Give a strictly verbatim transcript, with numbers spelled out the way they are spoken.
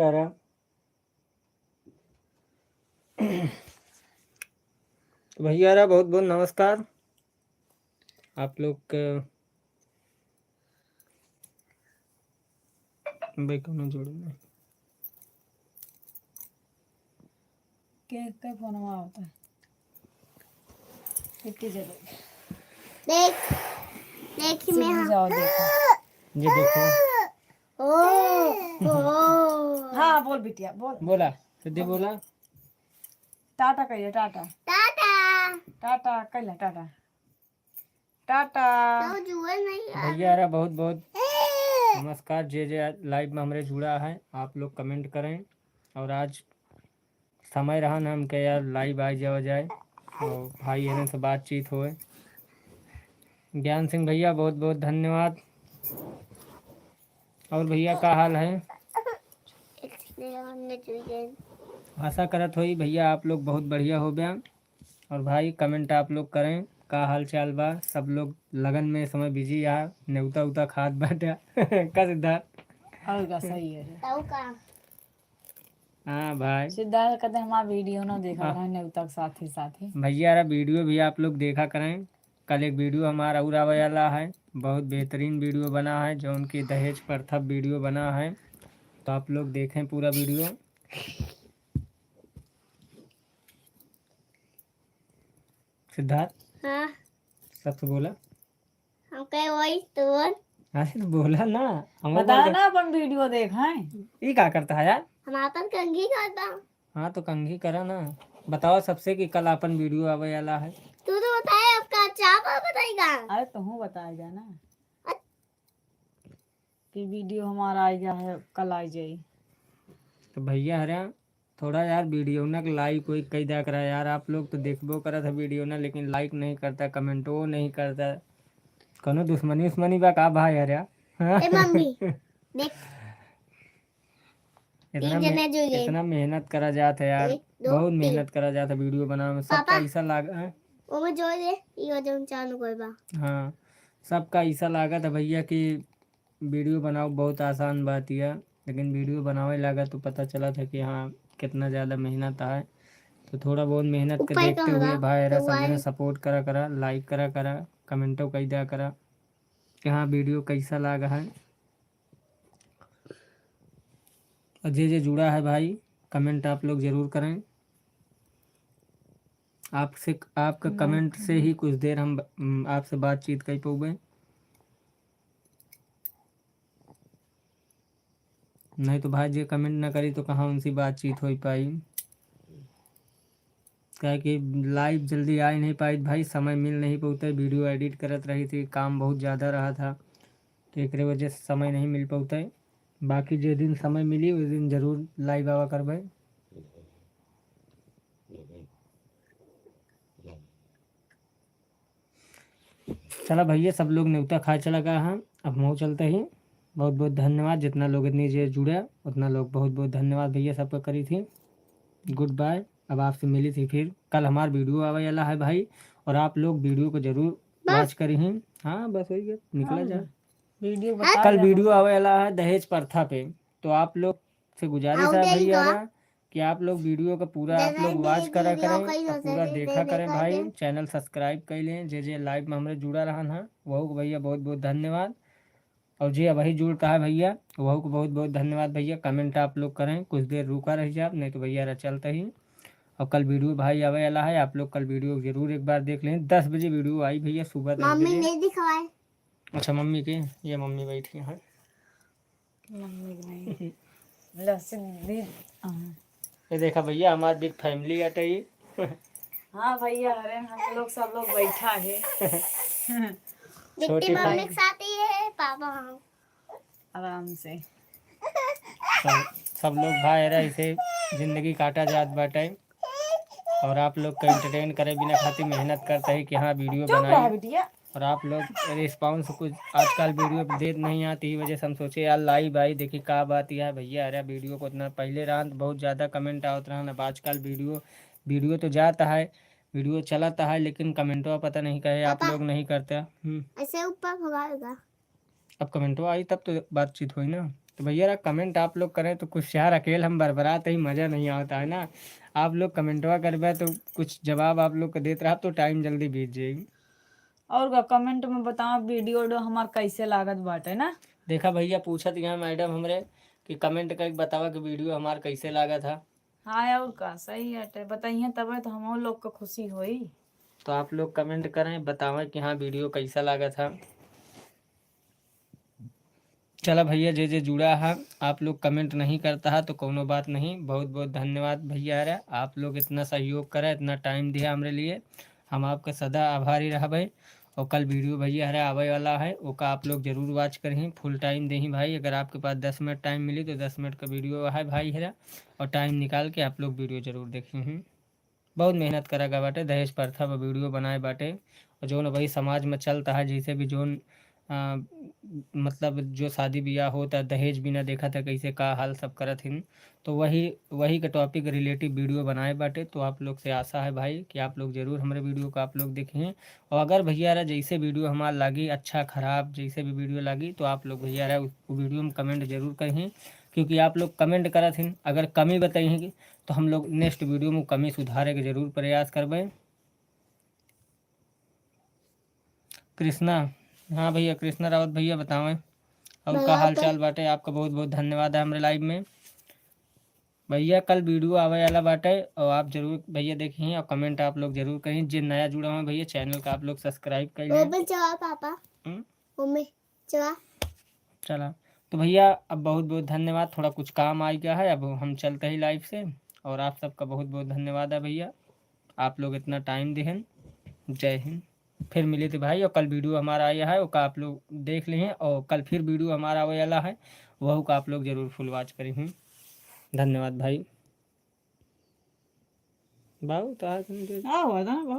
करा। तो भैया रा बहुत बहुत नमस्कार। आप लोग के भाई कौनो जोड़े नहीं। के, के फोनवा आवता है? कितनी जरूरी। देख, देखी मैं सीधी हाँ। जाओ, देखो। ये देखो। ओ, ओ। हाँ, बोल बिटिया, बोल। बोला, सीधे बोला। टाटा कहिए, टाटा। टाटा। टाटा, कहिए, टाटा। टाटा। तो जुए नहीं आ भैया रे, बहुत बहुत नमस्कार। जे जे live में हमरे जुड़ा है, आप लोग comment करें। और आज समय रहा ना हमके यार, live आ जावा जाए और भाई हरन से बातचीत होए। ज्ञान सिंह भैया, बहुत बहुत धन्यवाद। और भैया, का हाल है? आशा करत होई भैया, आप लोग बहुत बढ़िया होबे। और भाई, comment आप लोग करें, का हाल चाल बा? सब लोग लगन में समय busy आ, नेवता उता खात बाटे। का सिद्धार्थ? और का सही है। तऊ का? हाँ भाई। सिद्धार्थ कहते हमार video ना देखा हाँ। करें, नेवता के साथ ही साथ ही। भैया रा video भी आप लोग देखा करें। कल एक video हमारा और आवे वाला है, बहुत बेहतरीन video बना है, जौन कि दहेज प्रथा video बना है, तो आप लोग देखें पूरा video। सिद्धार्थ, हाँ। सच बोला। हम कहे वही तो बोल। अरे तो बोला ना, हम बता बोल ना, अपन video देख, हैं? ई का करता है यार? हम अपन कंघी करता। हाँ तो कंघी करा ना, बताओ सबसे कि कल अपन video आवे वाला है। तू तो बताए, अब का चाप बताएगा? अरे तुहू बताएगा ना। कि video हमारा आ गया है, कल आ जाई। तो भैया हरे, थोड़ा यार video ना के like कोई कई दिया करा यार, आप लोग तो देखबो करत है video ना, लेकिन like नहीं करता, commentओ नहीं करता, कोनो दुश्मनी उश्मनी बा का भाई हरे? ए मम्मी, देख। इतना तीन जने में-, जो ये। इतना मेहनत करा जात है यार, एक, दो, बहुत तीन। मेहनत करा जात है video बनावे में, सबका पापा। ऐसा लाग, हैं? ओमे जोड़ दे, यो जौन चांद कोई बा। हाँ, सबका ऐसा लागत है भैया कि video बनाओ बहुत आसान बात है, लेकिन video बनावे लागत तो पता चलत है कि हाँ, कितना ज़्यादा मेहनत है। तो थोड़ा बहुत मेहनत के ऊपर देखते हुए भाई, सब जने support करा करा, like करा करा, commentओ कई दिया करा कि हाँ, video कैसा लागा है। और जे जे जुड़ा है भाई, comment आप लोग जरूर करें। आपसे, आपका comment से ही कुछ देर हम ब-, उम, आपसे बातचीत कर पाउबे। नहीं तो भाई, जे comment ना करी तो कहाँ उनसे बातचीत हो पाई। काहे कि live जल्दी आ ही नहीं पाई भाई, समय मिल नहीं पौते, video edit करत रही थी, काम बहुत ज़्यादा रहा था, तो एकरे वजह से समय नहीं मिल पौते। बाकी जे दिन समय मिली, उस दिन जरूर live आवा करबे। चला भैया, सब लोग नेवता खाए चला गया है, अब हम चलते ही। बहुत बहुत धन्यवाद, जितना लोग इतनी जे जुड़े, उतना लोग बहुत बहुत धन्यवाद भैया, सबका करी थी। Goodbye, अब आपसे मिली थी फिर। कल हमार video आवे वाला है भाई, और आप लोग video को जरूर बस। Watch करी हैं। हाँ, बस वही है, निकला हाँ, जा। Video बता कल दे video हमें। आवे वाला है दहेज प्रथा पे, तो आप लोग से गुजारिश आओ है जाइएगा। भैया ना कि आप लोग video का पूरा आप जैसे लोग भी watch करा video करें, कई और जैसे पूरा भी देखा देने करें का भाई। के। Channel subscribe कर लें, जे जे live में हमरे जुड़ा रहन है, वहू को भैया बहुत बहुत धन्यवाद। और जे अबही जुड़ता है भैया, वहू को बहुत बहुत धन्यवाद भैया। Comment आप लोग करें, कुछ देर रुका रह जाए, नहीं तो भैया रह चलता ही। और कल video भाई आवे वाला है, आप लोग कल video जरूर एक बार देख लें। दस बजे video आई भैया, सुबह दस मम्मी बजे। नहीं दिखवाए। अच्छा, मम्मी के, ये मम्मी बैठी हैं। मम्मी के नहीं। लो, सीधी, हाँ। ये देखा भैया, हमार big family आटे ही। हाँ भैया, अरे हम लोग सब लोग बैठा है। छोटी बिट्टी मम्मी भाई। के साथ ही है, पापा हम। आराम से। सब, सब लोग भाई रे ऐसे जिंदगी काटा जात बाटे। और आप लोग का entertain करे बिना खातिर मेहनत करता है कि हाँ, video चुप बनाई। रह बिटिया। और आप लोग response कुछ आजकल video पे देत नहीं आती, वजह से हम सोचे यार live आई, देखी का बात यार भैया। अरे video को उतना पहले रहन तो बहुत ज़्यादा comment आवत रहन, अब आजकल video, video तो जाता है, video चलाता है, लेकिन commentवा पता नहीं कहे आप पापा, लोग नहीं करते। हम्म। ऐसे ऊपर भगाएगा। अब commentवा आई तब तो बातचीत होई ना, तो भैया रा comment आप लोग करें तो कुछ यार, अकेल हम बरबरात ही मजा नहीं आवता है ना। आप लोग कमेंटवा करबे तो कुछ जवाब आप लोग के देत रहा तो टाइम जल्दी बीत जाई। और का comment में बताओ वीडियो उडियो हमार कैसे लागत बाटे ना। देखा भैया पूछत यहाँ मैडम हमरे कि comment करके बतावा कि वीडियो हमार कैसे लागत है। हाँ और का सही हटे बताइए तबे तो हम लोग का खुशी होई। तो आप लोग comment करें बतावें कि हाँ वीडियो कैसा लागत है। चला भैया जे जे जुड़ा है आप लोग comment नहीं करता है तो कोनो बात नहीं। बहुत बहुत धन्यवाद भैया रे, आप लोग इतना सहयोग करा इतना टाइम दिया हमरे लिए, हम आपका सदा आभारी रहबे। और कल वीडियो भैया हरे आवे वाला है ओका आप लोग जरूर वॉच करिहीं, फुल टाइम देही भाई। अगर आपके पास दस मिनट टाइम मिली तो दस मिनट का वीडियो है भाई हरे, और टाइम निकाल के आप लोग वीडियो जरूर देखिहीं। बहुत मेहनत करा गा बाटे दहेज प्रथा पर वीडियो बनाए बाटे। और जौन वही समाज में चलता है जैसे भी जौन आ, मतलब जो शादी ब्याह होता दहेज बिना देखा था कैसे का हाल सब करत हिन। तो वही वही के टॉपिक रिलेटिव वीडियो बनाए बाटे। तो आप लोग से आशा है भाई कि आप लोग जरूर हमरे वीडियो को आप लोग देखें। और अगर भैया रहा जैसे वीडियो हमार लागी अच्छा खराब जैसे भी वीडियो लागी तो आप लोग भैया रहा वीडियो में कमेंट जरूर करें, क्योंकि आप लोग कमेंट करत हिन अगर कमी बताई हैं कि तो हम लोग नेक्स्ट वीडियो में कमी सुधारे के जरूर प्रयास करबे। कृष्णा, हाँ भैया कृष्णा रावत भैया बतावें और का हाल चाल बाटे। आपका बहुत बहुत धन्यवाद है हमरे लाइव में। भैया कल वीडियो आवे वाला बाटे और आप जरूर भैया देखिए और कमेंट आप लोग जरूर करें। जे नया जुड़ा हुआ भैया चैनल का आप लोग सब्सक्राइब कर लें। ओमे चला पापा। हम्म? ओमे चला। चला तो भैया अब बहुत बहुत धन्यवाद, थोड़ा कुछ काम आ गया है, अब हम चलते ही लाइव से। और आप सबका बहुत बहुत धन्यवाद है भैया, आप लोग इतना टाइम देहन। जय हिंद। फिर मिले थे भाई और कल वीडियो हमारा आया है ओका आप लोग देख लें और कल फिर वीडियो हमारा आवे वाला है वहू का आप लोग जरूर फुल वॉच करें। धन्यवाद भाई। बाबू तो आज हम जो हाँ, हुआ था ना,